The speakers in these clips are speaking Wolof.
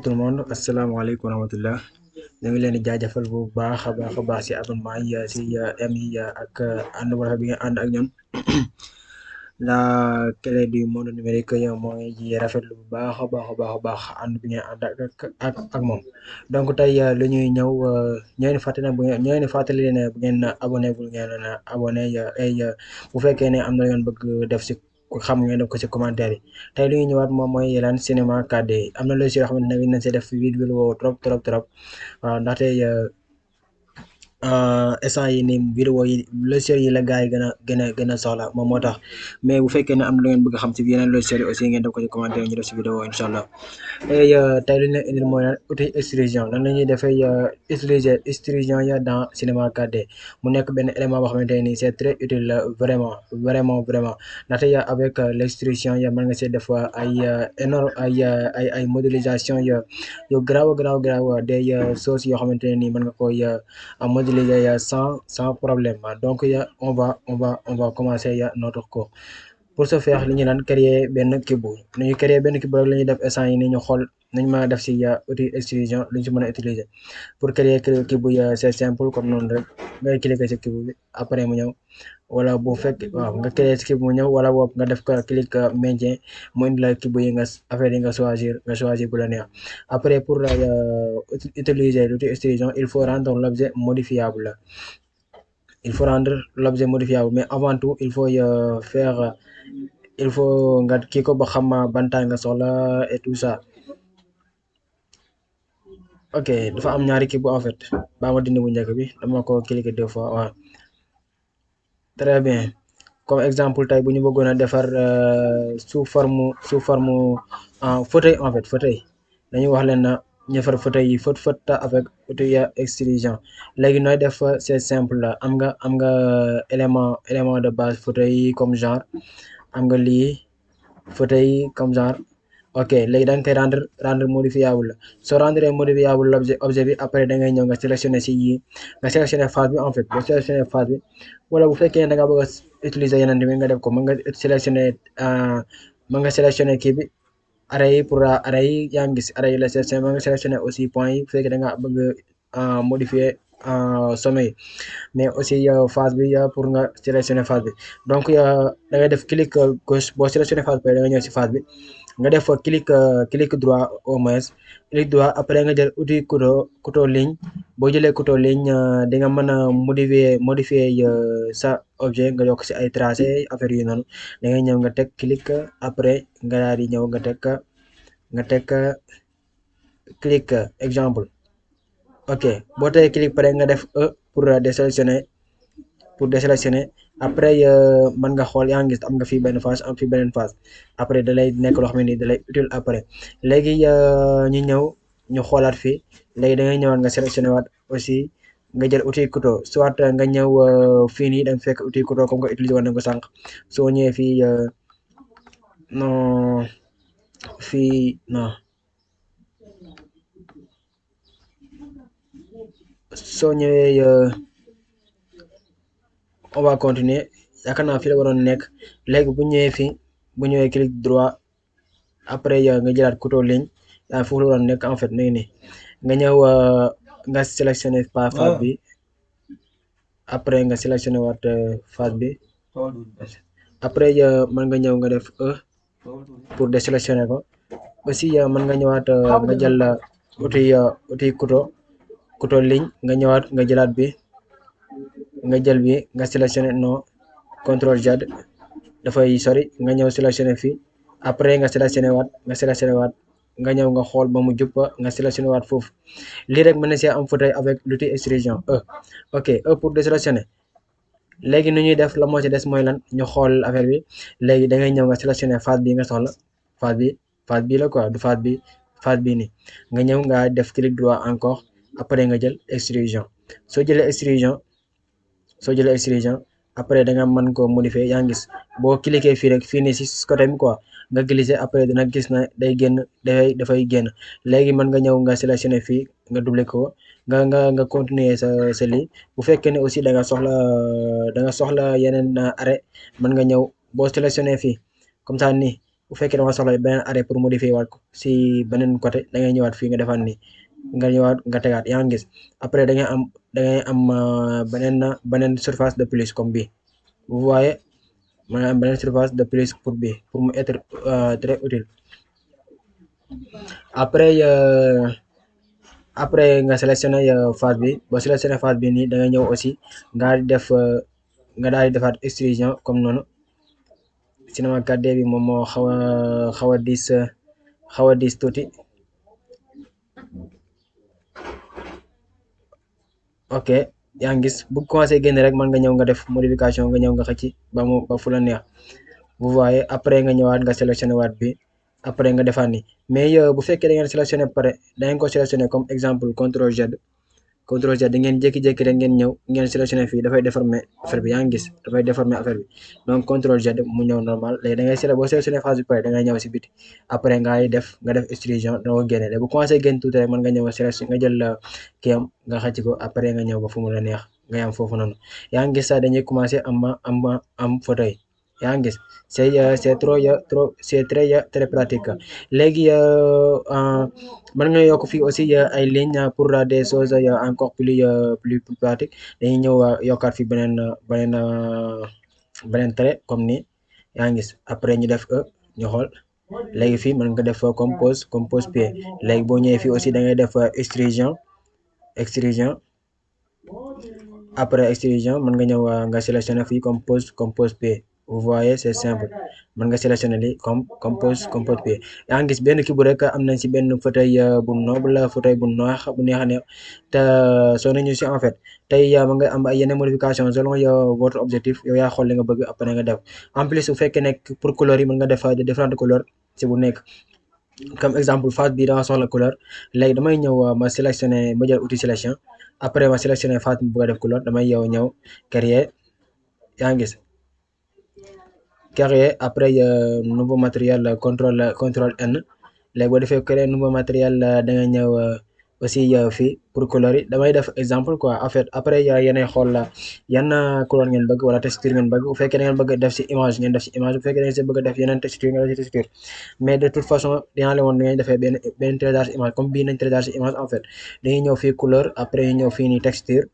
tout le monde asalaamaaleykum wa rahmatullah ñu ngi leen di jaajëfal bu baax a baax a baax si abonnement yi si am yi ak ànd bu rafet bi nga ànd ak ñun la clé du monde numérique yow moo ngi ji rafetlu bu baax a baax a baax a baax ànd bi ngeen ànd ak moom donc tey lu ñuy ñëw ñoo leen fàttali ne ñoo leen fàttali ne bu ngeen abonné bu ngeen abonné ay bu fekkee ne am na yoon bëgg def si ku xam ngeen def ko si commentaire yi tey lu ñu ñëwaat moom mooy lan cinéma 4D am na logiciel yoo xamante ne nañ si def vidéo trop waaw ndaxte instant yi nii vidéo yi logiciel yi la gars yi gën a soxla moom moo tax mais bu fekkee ne am na lu ngeen bëgg a xam si yeneen logiciel yi aussi ngeen def ko ci commentaire ñu def si vidéo incha allah tey lu ñu leen indil mooy lan outil extrusion lan la ñuy defee utiliser extrusion ya dans cinéma 4D mu nekk benn élément boo xamante ne nii c'est très utile vraiment ndaxte avec l'extrusion ya mën nga see def ay énorme ay modélisation yu garaaw des choses yoo xamante ne nii mën nga koy modéliser sans problème donc on va commencer notre cours pour ce faire li ñu naan créer benn cube nañu créer benn cube rek la ñuy def instant yi ni ñu xool nañ mën a def si outil extrusion lu ñu si mën a utiliser pour créer cube c'est simple comme noonu rek ngay cliquer si cube bi après mu ñëw wala bu fekk waaw nga créer si cube mu ñëw wala boobu nga def ko clic maintien mu indi la cube yi nga affaire yi nga choisir bu la neex après pour utiliser l'outil extrusion il faut rendre l'objet modifiable mais avant tout il faut nga kii ko ba xam ban taille nga soxla et tout ça ok dafa am ñaari cube en fait ba ma dindi bu njëkk bi dama ko cliquer 2 fois waaw très bien comme exemple tey bu ñu bëggoon a defar sous forme fauteuil en fait fauteuil dañuy wax leen na ñu defar fauteuil yi fët avec outil extrusion léegi nooy def c'est simple la am nga élément de base fauteuil comme genre am nga lii fauteuil comme genre ok léegi da nga koy rendre modifiable soo rendre modifiable objet bi après da ngay ñëw nga sélectionner si yii nga sélectionner face bi en fait boo sélectionner face bi wala bu fekkee da nga bëgg a utiliser yeneen bi nga def ko mën nga sélectionner kii bi array yi pour array yi yaa ngi gis array yi la sélectionner mën nga sélectionner aussi point yi bu fekkee da nga bëgg modifier sommet yi mais aussi face bi pour nga sélectionner face bi donc da ngay def clic gauche boo sélectionner face bi da nga ñëw si face bi nga def clic droit au moins clic droit après nga jël outil couteau ligne boo jëlee couteau ligne di nga mën a modifier sa objet nga yokk si ay tracé affaire yu noonu da ngay ñëw nga teg clic après nga daal di ñëw nga teg clic exemple ok boo tey clic pare nga def E pour désélectionner après mën nga xool yaa ngi gis am nga fii benn face am fii beneen face après da lay nekk loo xam ne nii da lay utile après léegi ñu xoolaat fii léegi da ngay ñëwaat nga sélectionné waat aussi nga jël outil couteau soit nga ñëw fii nii da nga fekk outil couteau comme nga utiliser woon na ko sànq soo ñëwee fii non soo ñëwee on va continuer yaakaar naa fii la waroon nekk léegi bu ñëwee clic droit après nga jëlaat couteau ligne foofu la waroon nekk en fait nii nga ñëw nga sélectionné face bi après nga sélectionné waat face bi après mën nga ñëw nga def E pour désélectionner ko aussi mën nga ñëwaat nga jël outil couteau ligne nga ñëwaat nga jëlaat bi nga jël bi nga sélectionné non contrôle Z dafay sori nga ñëw sélectionné fii après nga sélectionné waat nga ñëw nga xool ba mu jub nga sélectionné waat foofu lii rek mën na see am fauteuil avec l'outil extrusion ok pour désélectionner léegi nu ñuy def la moo ci des mooy lan ñu xool affaire bi léegi da ngay ñëw nga sélectionné face bi nga soxla face bi la quoi du face bi nii nga ñëw nga def clic droit encore après nga jël extrusion soo jëlee extrusion après da nga mën ko modifier yaa ngi gis boo cliquer fii rek fii nii si côté bi quoi nga glisser après dina gis na dafay génn léegi mën nga ñëw nga sélectionner fii nga doubler ko nga continuer sa lii bu fekkee ne aussi da nga soxla yeneen arrêt mën nga ñëw boo sélectionner fii comme ça nii bu bu fekkee dama soxla beneen arrêt pour modifier waat ko si beneen côté da ngay ñëwaat fii nga defaat nii nga ñëwaat nga tegaat yaa ngi gis après da ngay am beneen surface de plus comme bii vous voyez maanaam beneen surface de plus pour bii pour mu être très utile après après nga sélectionné phase bi boo sélectionné phase bi nii da ngay ñëw aussi nga daal di defaat extrusion comme noonu Cinema 4D bi moom moo xaw a diis tuuti ok yaa ngi gis bu commencé génn rek mën nga ñëw nga def modification nga ñëw nga xëcc ba fu la neex vous voyez après nga ñëwaat nga sélectionné waat bi après nga defaat ni mais bu fekkee da ngeen sélectionné pare da ngeen ko sélectionné comme exemple CTRL Z da ngeen jékki-jékki rek ngeen ñëw ngeen sélectionné fii dafay déformer affaire bi yaa ngi gis dafay déformer affaire bi donc CTRL Z mu ñëw normal léegi da ngay boo sélectionné phase bi pare da ngay ñëw si biti après nga def extrusion danga ko génne léegi bu commencé génn tuuti rek mën nga ñëw sélection nga jël kii am nga xëcc ko après nga ñëw ba fu mu la neex nga yam foofu noonu yaa ngi gis sax dañuy commencé am fauteuil yaa ngi gis c'est très pratique léegi mën nga yokk fii aussi ay lignes pour des choses encore plus pratiques dañuy ñëw yokkaat fi beneen trait comme ni yaa ngi gis après ñu def ñu xool léegi fii mën nga def compose pied léegi boo ñëwee fii aussi da ngay def extrusion après extrusion mën nga ñëw nga sélectionné fii compose pied vous voyez c'est simple mën nga sélectionné li compose pied yaa ngi gis benn kii bu rek am nañ si benn fauteuil bu noble fauteuil bu neex a neex te soo nañu si en fait tey mën nga am ay yeneen modification selon votre objectif yow yaa xool li nga bëgg après nga def en plus bu fekkee nekk pour couleur yi mën nga def de différentes couleurs si bu nekk comme exemple phase bi danga soxla couleur léegi damay ñëw ma sélectionné ma jël outil sélection après ma sélectionné phase bi bëgg a def couleur damay ñëw créer yaa ngi gis créer après nouveau matériel contrôle N léegi boo defee créer nouveau matériel da nga ñëw aussi fii pour couleur yi damay def exemple quoi en fait après yéenay xool yan couleur ngeen bëgg wala texture ngeen bëgg bu fekkee da ngeen bëgg def si image ngeen def si image bu fekkee da ngeen si bëgg def yeneen texture ngeen def si texture mais de toute façon dinaa leen woon ni ngeen defee benn télécharge image comme bii nañ télécharge image en fait dañuy ñëw fii couleur après ñu ñëw fii nii texture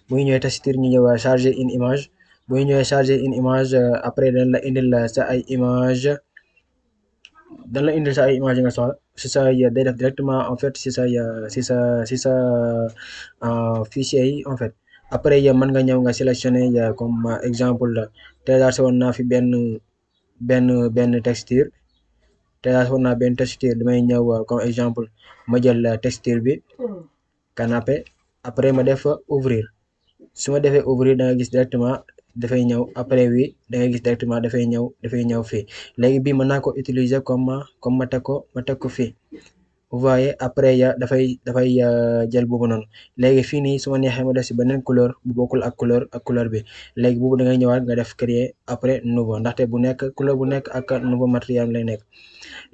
bu ñu ñëwee texture ñu ñëw charger une image bu ñu ñëwee charger une image après dañ la indil sa ay image yi nga soxla si sa day def directement en fait si sa fichier yi en fait après mën nga ñëw nga sélectionner comme exemple téléchargé woon naa fi benn texture téléchargé woon naa benn texture damay ñëw comme exemple ma jël texture bi canapé après ma def ouvrir su ma defee ouvrir da nga gis directement dafay ñëw après oui da ngay gis directement dafay ñëw fii léegi bii mën naa ko utiliser comme ma teg ko fii vous voyez après dafay jël boobu noonu léegi fii nii su ma neexee ma def si beneen couleur bu bokkul ak couleur bi léegi boobu da ngay ñëwaat nga def créer après nouveau ndaxte couleur bu nekk ak nouveau matériel lay nekk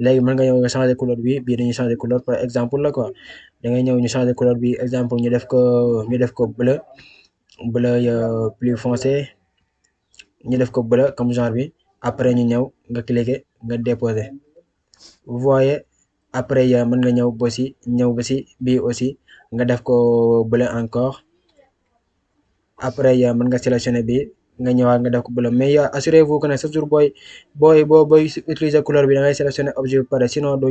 léegi mën nga ñëw nga changer couleur bii dañuy changer couleur par exemple la quoi da ngay ñëw ñu changer couleur bi exemple ñu def ko bleu plus foncé ñu def ko bleu comme genre bi après ñu ñëw nga cliquer nga déposer vous voyez après mën nga ñëw ba si bii aussi nga def ko bleu encore après mën nga sélectionner bi nga ñëwaat nga def ko bleu mais assurez-vous que ne chaque jour booy utiliser couleur bi da ngay sélectionner objet bi pare sinon du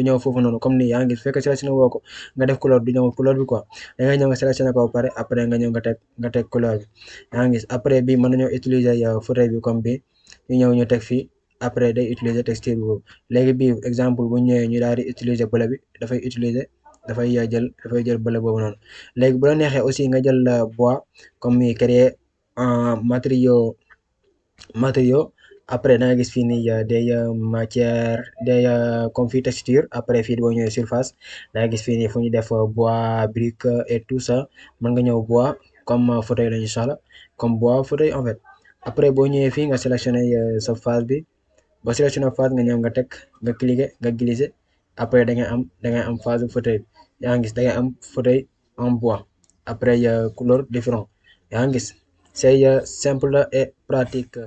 ñëw foofu noonu comme ni yaa ngi gis fekk sélectionner woo ko nga def couleur du ñëw couleur bi quoi da ngay ñëw nga sélectionner ko ba pare après nga ñëw nga teg couleur bi yaa ngi gis après bi mën nañoo utiliser fauteuil bi comme bi ñu ñëw ñu teg fii après day utiliser texture bi boobu léegi bii exemple bu ñëwee ñu daal di utiliser bleu bi dafay jël bleu boobu noonu léegi bu la neexee aussi nga jël bois comme mi créer matériaux après da nga gis fii nii des matières comme fii texture après fii boo ñëwee surface da nga gis fii nii fu ñu def bois brique et tout ça mën nga ñëw bois comme fauteuil la ñu soxla comme bois fauteuil en fait après boo ñëwee fii nga sélectionné sa phase bi boo sélectionné phase nga ñëw nga teg nga cliquer nga glisser après da ngay am phase fauteuil yaa ngi gis da ngay am fauteuil en bois après couleur différent yaa ngi gis c'est simple et pratique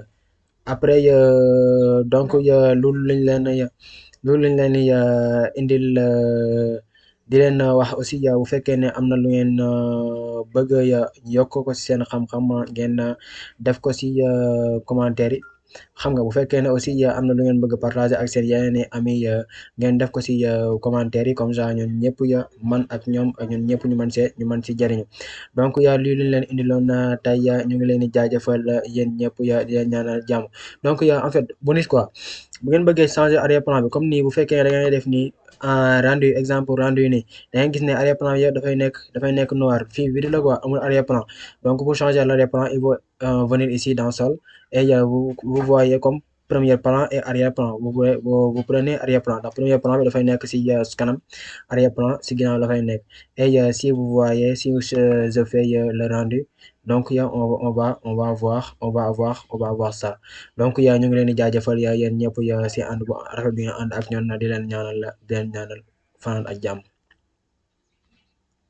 après donc loolu lañ leen di indil di leen wax aussi bu fekkee ne am na lu ngeen bëgg yokk ko ci seen xam-xam ngeen def ko ci commentaire yi xam nga bu fekkee ne aussi am na lu ngeen bëgg partager ak seen yeneen i ami ngeen def ko ci commentaire yi comme ça ñun ñëpp man ak ñoom ak ñun ñëpp ñu mën ci jariñu donc lii luñ leen indiloon tey ñu ngi leen di jaajëfal yéen ñëpp di leen ñaanal jàmm donc en fait bonus quoi bu ngeen bëggee changer arrière-plan bi comme nii bu fekkee da ngay def nii rendu exemple rendu yi nii da ngay gis ne arrière-plan bi yëpp dafay nekk noir fii vide la quoi amul arrière-plan donc pour changer l'arrière-plan il faut venir ici dans sol et vous voyez comme premier plan et arrière-plan vous prenez arrière-plan ndax premier plan bi dafay nekk si kanam arrière-plan si ginnaaw dafay nekk et si vous voyez si je fais le rendu donc on va voir ça donc ñu ngi leen di jaajëfal yéen ñëpp si ànd bu rafet bi nga ànd ak ñoon di leen ñaanal fanaan ak jàmm